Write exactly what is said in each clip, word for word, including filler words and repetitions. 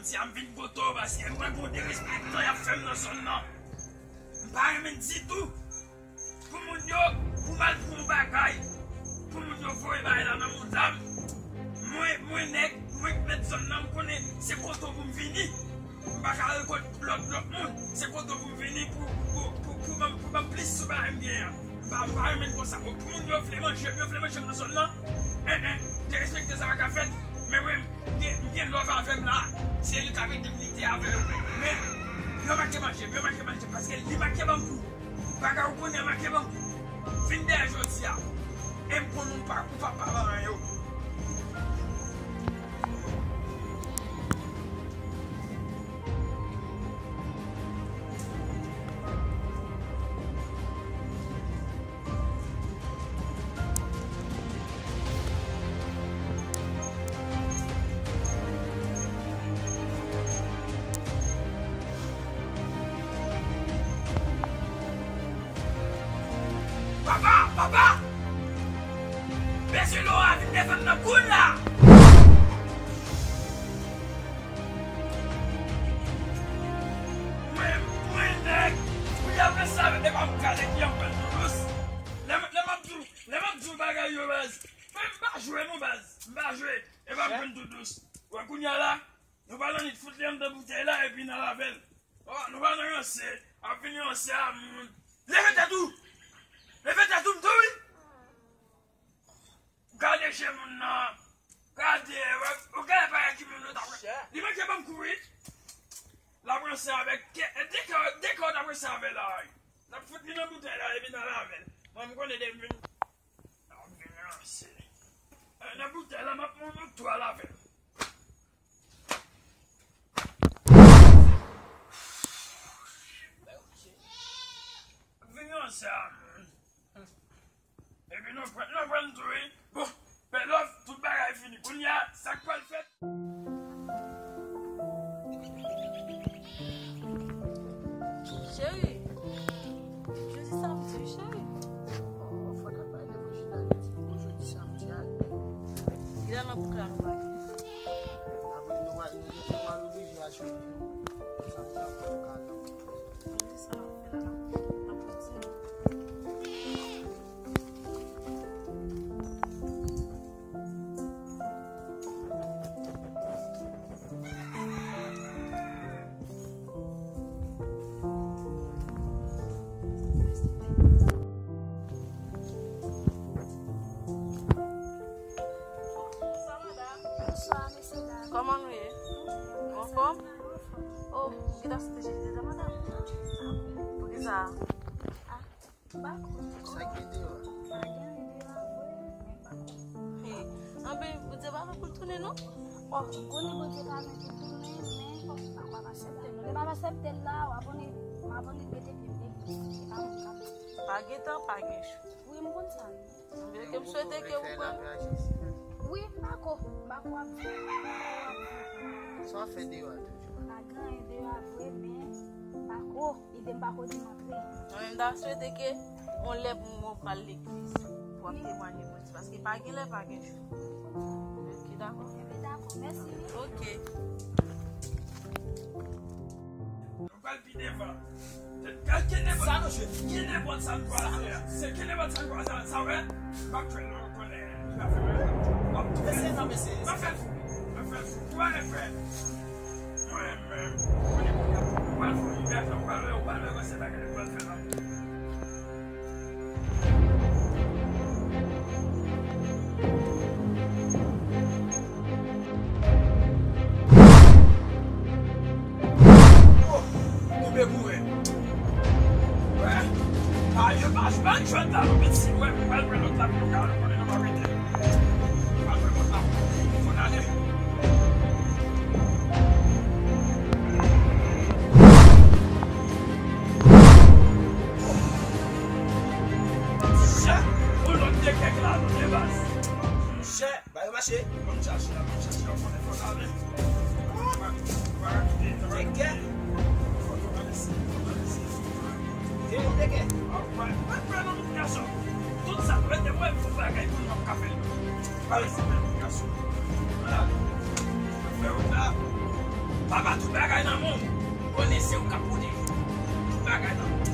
Jodi a m vin kote w paske m wè gon derespektan y ap fè m nan zòn nan. M pa renmen ditou. Pou moun yo, pou m al pran yon bagay, pou moun yo voye bagay la nan mouda m. Mwen, mwen nèg, mwen k mèt zòn nan, m konnen se kote w pou m vini. M pa ka al kot lòt, lòt moun. Se kote w pou m vini pou, pou, pou, pou ban m, pou ban m plis sou bagay m genyen an. M pa, m pa renmen konsa. Bon, pou moun yo vle manje m, yo vle manje m nan zòn nan. En, en, derespekte sa pa ka fèt. Men mwen, m gen, m gen love avè m la. Se li k ap ede m lite avè yo. Men, yo manke manje m, yo manke manje m, paske li manke ban m kou. Bagay ou konnen manke ban m kou. Vin dèyè jodi a. E m konnen ou pa, ou pa, pa paran yo. Papa, papa! Mesye Lora vin desann nan kounye a! Mwen, mwen nèg, pou y ap fè sa, e pa m gade ki anpèl tou dous. Lè m, lè m ap di w, lè m ap di w bagay yo, baz. Mwen, m pa jwe non, baz. M pa jwe. E pa m jwenn tou dous. Wè kounye a la, nou pa nan lit fout li anndan boutèy la epi n al avè l. Oh, nou pa nan ranse. Ap vin ranse a moun. Leve tèt ou! Leve tèt ou, m di w wi! Gade je moun nan. Gade, wè, ou gade bagay ki moun yo t ap. Li manke ban m kou wi. L ap ranse avèk kè, de kè, de kè w t ap ranse avè l la wi. N ap fout li nan boutèy la epi n al avè l. Mwen, m konnen depi m vin. N ap vin ranse. Eh, nan boutèy la, m ap, m ap tou al avè l. Vin ranse a moun. Epi nou pran, nou pran tou wi. Bon, men lòv, tout bagay fini. Kounye a, sa k pral fèt? Cheri, jodi samdi, wi, cheri. Oh, fò n ap pale de jodi samdi a. Kilè nan bouk la nou pral? Apre nou pral, nou pral oblije achte yon. Samdi a, fò nou ka. Bonswa, mesye dam. Kòman nou ye? Anfòm? Oh, ou gentan soti jezi deja, madanm? Poukisa? Ah, m pa konn. Sa k gen deyò a? Pa gen anyen deyò a vre, men m pa konn. Hey, anben, Bondye pa vle pou l tounen, non? Bon, m konnen Bondye pa vle pou l tounen, men m pa konn ap aksepte l, non. Lè m ap aksepte l la, w ap konnen, m ap konnen mete pye m legliz. Se pa moun k ap. Pa gen tan, pa gen jou. Wi, m konn sa, wi. Ebyen, ke m swete ke ou pran. Wi, m pa ko, m pa ko ap viv. Sa w ap fè deyò a toujou? Pa gen anyen deyò a vre, men m pa ko, ide m pa ko di m antre. Mwen menm, m ta swete ke yon lè pou mwen pral legliz, pou w ap temwaye mwen, paske pa gen lè, pa gen jou. Ok, dakò? Ebyen, dakò, mèsi. Ok. Nou pral pi devan. Ke nenpòt, sa nou jwe. Ke nenpòt sa nou pral fè. Se ke nenpòt sa nou pral fè. Sa wè, m ap jwenn nou konnen. M ap fè, m ap tou fè. M ap fè l fou. M ap fè l fou. Ou pa gen pè. Mwen menm, konnen kounye a, ou pral fè yon libète, ou pral wè, ou pral wè, se bagay ou pral fè la. Oh, tonbe boure. Wè. A, yo pa, pa jwenn la, non, men si, wè, mwen pral pran lòt la pou nou ka, nou konnen nou pa rete. Mwen pral pran lòt la. Fò n ale. Chè, yon lòt de kèk la, nou de baz. Chè, ba yo mache. Ban m chache la, ban m chache la, konnen fò n ale. Nègè. Hey, nègè. Mwen pran nan tout gason. Tout sa, mwen te mwen pou bagay pou nou ap ka fè l. Pale sa menm gason. Ala. Fè wout la. Papa, tout bagay nan men w. M konnen se ou k ap pwoteje m. Tout bagay nan men w.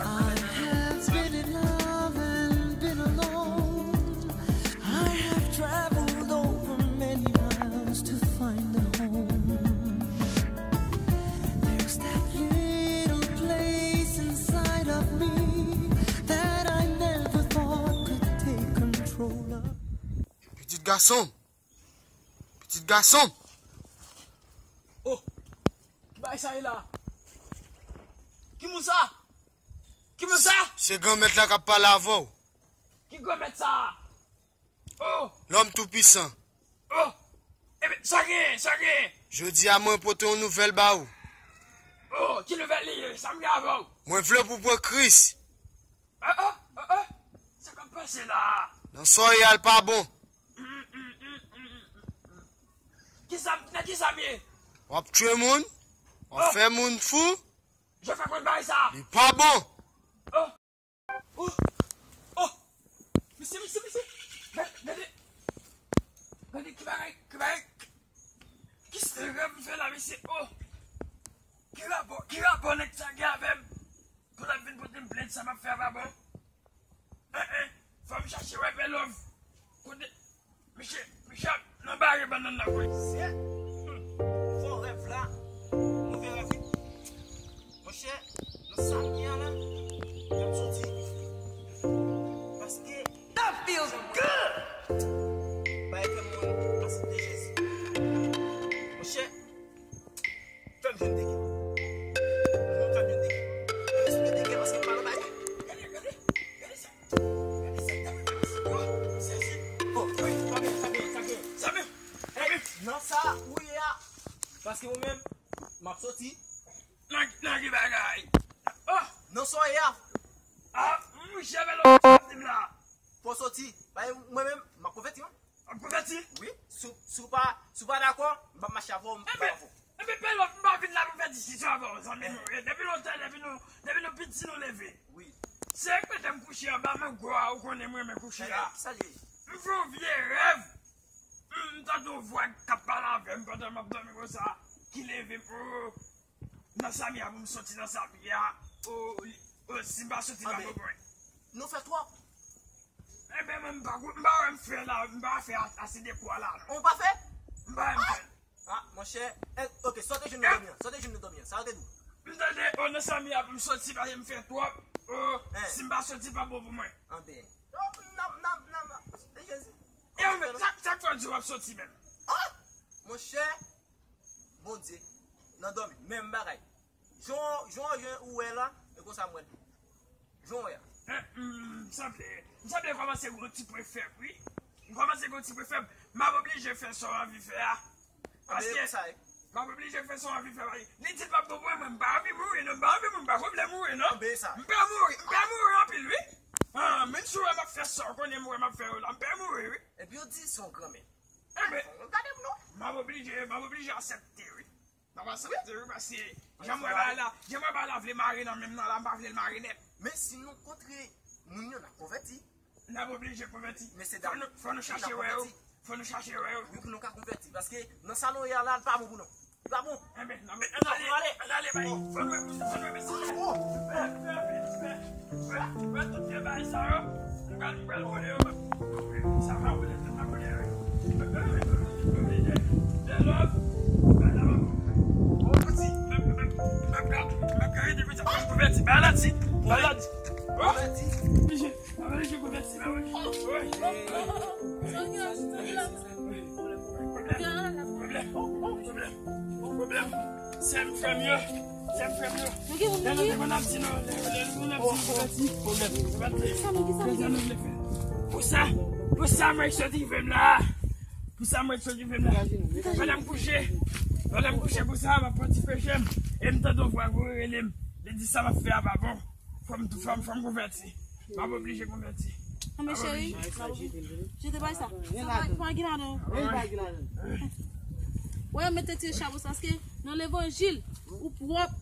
I have been in love and been alone. I have traveled over many miles to find a home. There's that little place inside of me that I never thought could take control of. Pitit gason! Pitit gason! Oh! Ki bagay sa ye la? Ki moun sa? Ki moun sa? Se Granmèt la k ap pale avè w. Ki Granmèt sa? Oh! Lòm toupisan. Oh! Ebyen, sa genyen, sa genyen? Jodi a, mwen pote yon nouvèl ba ou. Oh, ki nouvèl li ye? Sa m gen avè w? Mwen vle pou pran Kris. Ah, ah, ah, ah. Sa k ap pase la? Nan sa w ye a, l pa bon. Kisa, nan kisa m ye? W ap tchwe moun, w ap fè moun fou. Je fè konn bagay sa. Li pa bon. Oh. Oh. Oh. Mesye, mesye, mesye. Gade, gade. Gade ki bagay, ki bagay. Ki se rèv m fè la, mesye. Oh. Ki rapò, ki rapò nèg sa gen avè m? Pou l ap vin pote m plent sa m ap fè a pa bon. Eh, eh, fò m chache wè Pè Love. Kote, mesye, mesye ap nan bare bannann nan vre. Se, hmm, fò rèv la, move rèv wi. Monchè, nan sa m ye a la, y ap soti. Paske that feels good. Bay kè moun aksepte Jezi. Monchè, fè m jwenn degè. Fè m jwenn degè. Fè m jwenn degè paske m pa nan bagay. Gade, gade, gade sa. Gade sa, gade sa. Oh, sezi. Oh, wi, sa byen, sa byen, sa byen. Sa byen. Nan sa ou ye a. Paske ou menm, m ap soti. Nan, nan ki bagay? Oh! Nan sa ou ye a. Ah, mouche, men lòt ap di m la. Fò w soti. Bay mwen menm, m ap konvèti, wi. W ap konvèti? Wi. Si w, si w pa, si w pa dakò, m p ap mache avè w, m p ap avè w. Ebyen, Pè Love, m pa vin la pou fè diskisyon avè w, zanmi m. Depi lontan, depi nou, depi nou piti, nou leve. Wi. Se rete m kouche anba mango a, ou konnen m renmen kouche a. Ebyen, sa l ye? M fè yon vye rèv. M, m tande yon vwa k ap pale avè m pandan m ap dòmi konsa, ki leve m. Oh, nan sa m ye a, pou m soti nan sa m ye a. Oh, oh, si m pa soti, pa bon pou mwen. Nou fè twòp. Ebyen, mwen, m pa, m pa wè m fè la, m pa fè a-, ase de kwa la, non. Ou pa fè? M pa wè m fè. Ah, monchè. Eh, ok, sote jenou dòmi an. Sote jenou dòmi an. Sa yo te di w. M tande, oh, nan sa m ye a pou m soti, paske m fè twòp. Oh, si m pa soti, pa bon pou mwen. Anben. Non, nan, nan, nan, nan, Jezi. E ou menm, sa, sa k fè w di w ap soti menm? Ah! Monchè, Bondye. nan dòmi, menm bagay. Jan, jan, jan ou wè la, e konsa m wè l. Jan w wè a. Eh, mm, m sanble, m sanble kòmanse gon ti pwen fèb, wi. M kòmanse gon ti pwen fèb. M ap oblije fè sa w anvi fè a. Paske m ap oblije fè sa w anvi fè a. Li di l p ap bon pou mwen, mwen m pa anvi mouri, non, m pa anvi mouri, m pa konn vle mouri, non. M pa mouri, m pa mouri anpil, wi. Ah, menm si w wè m ap fè sa w konnen m wè m ap fè yo la, m pa mouri, wi. Epi yo di se yon granmè. Enben, gade m non. M ap oblije, m ap oblije aksepte, wi. M ap aksepte, wi, paske jan m wè bagay la, jan m wè bagay la vle mare nan men m nan la, m pa vle l mare nèt. Men si nou kontre moun yo, n ap konvèti. N ap oblije konvèti. Fò nou, fò nou chache wè yo. Fò nou chache wè yo. Wi, pou nou ka konvèti. Paske nan sa nou ye a la, l pa bon pou nou. Li pa bon. Enben, n ap, ann ale, ann ale, bay. Fò nou wè, fò nou wè, mesye. Fè, fè, fè, fè. Wè, wè tout vye bagay sa yo. M pral, m pral vole yo. Sa pa vole, sa pa vole, wi. Pwoblèm, pwoblèm, pwoblèm. Sè m, frè m yo. Sè m, frè m yo. Lè nou te konn ap di nou, lè, lè nou konn ap di nou konvèti. Pwoblèm. Sa nou, ki sa nou gen? Pou sa, pou sa mwen sot rive m la. Pou sa mwen sot rive m la. Pandan m kouche, pandan m kouche pou sa, m ap pran ti peche m. E m tande yon vwa gwo rele m. Li di sa m ap fè a pa bon. Fò m, fò m, fò m konvèti. M ap oblije konvèti. Non, men cheri, jete bay sa. Sa pa, pa gen ladan. Wè, mete ti chapo sa, paske nan levanjil, ou pwòp.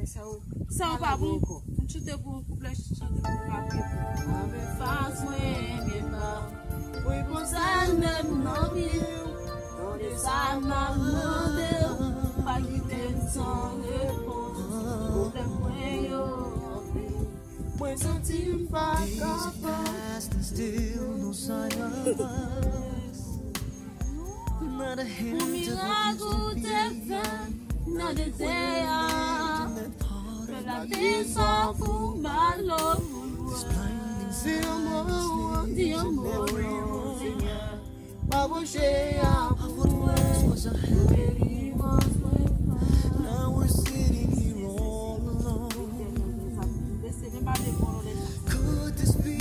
Sa yo pa bon. M chante pou yon kouplè, chante pou yon kafre. Fas mwen, men pa. Wi, konsa l menm nan vi w. Tande sa m ap mande w, pa kite m san repons. Pwoblèm mwen yo anpil. Mwen santi m pa kapab. Yon mirak ou te fè nan dezè a. Fè la te sa pou malo pou lwen. Di yon mo, Senyè. Pa bouche a pou mwen. Yon delivrans mwen.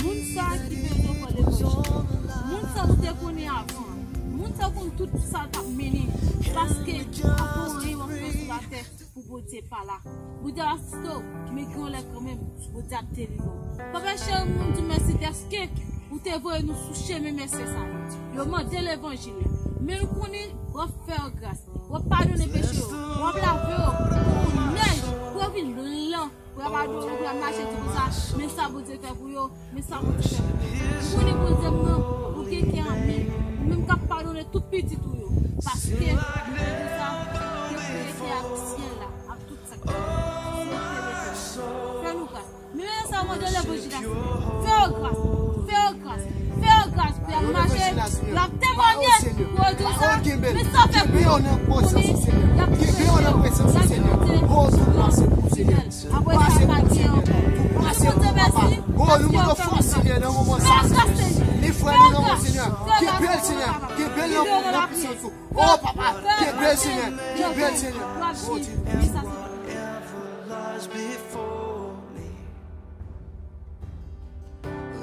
Moun sa ki bezwen pran levanjil. Moun sa nou te konnen avan. Moun sa konn tout sa l t ap mennen. Paske pa pou anyen w ap fè sou latè pou Bondye pa la. Bondye ap asiste w, men gen yon lè kanmenm, Bondye ap delivre w. Papa cheri, nou di w mèsi dèske ou te voye nou sou chemen mesye sa yo. Yo mande levanjil la. Men nou konnen w ap fè yo gras. W ap padone peche yo. W ap lave yo kou nèj pou yo vin blan. Pou y ap adore, pou y ap mache di konsa, men sa Bondye fè pou yo, men sa Bondye fè pou yo. Ou konnen Bondye m nan, ou gen kè an men, ou menm k ap padone tout pitit ou yo. Paske, Bondye sa, te kreye kè ak syèl la, ak tout sa k ladan l. Fè nou gras. Men, men sa, mande levanjil la, fè yo gras, fè yo gras. Fè yo gras pou y ap mache, y ap temwanye pou yo di sa, men sa fè pou yo. Konnen y ap kenbe yo nan prezans Senyè. Apre sa, pa gen ankò. Konnen Bondye mèsi, paske yo fè yo gras. Fè yo gras, Senyè. Fè yo gras, Senyè. Kenbe yo nan la priyè. O papa, kenbe l, Senyè. Kenbe l, Senyè. Glwa, men sa se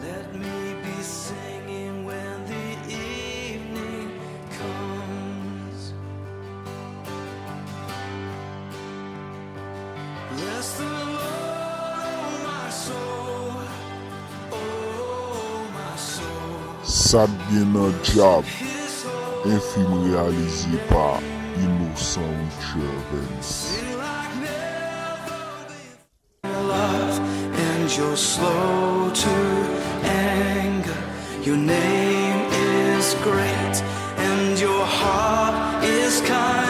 Let me be singing when the evening comes. Bless the Lord, oh my soul, oh my soul. Sa k gen nan djab, enfim reyalize pa Inosan Richard Evans. Love, and you're slow to anger. Your name is great, and your heart is kind.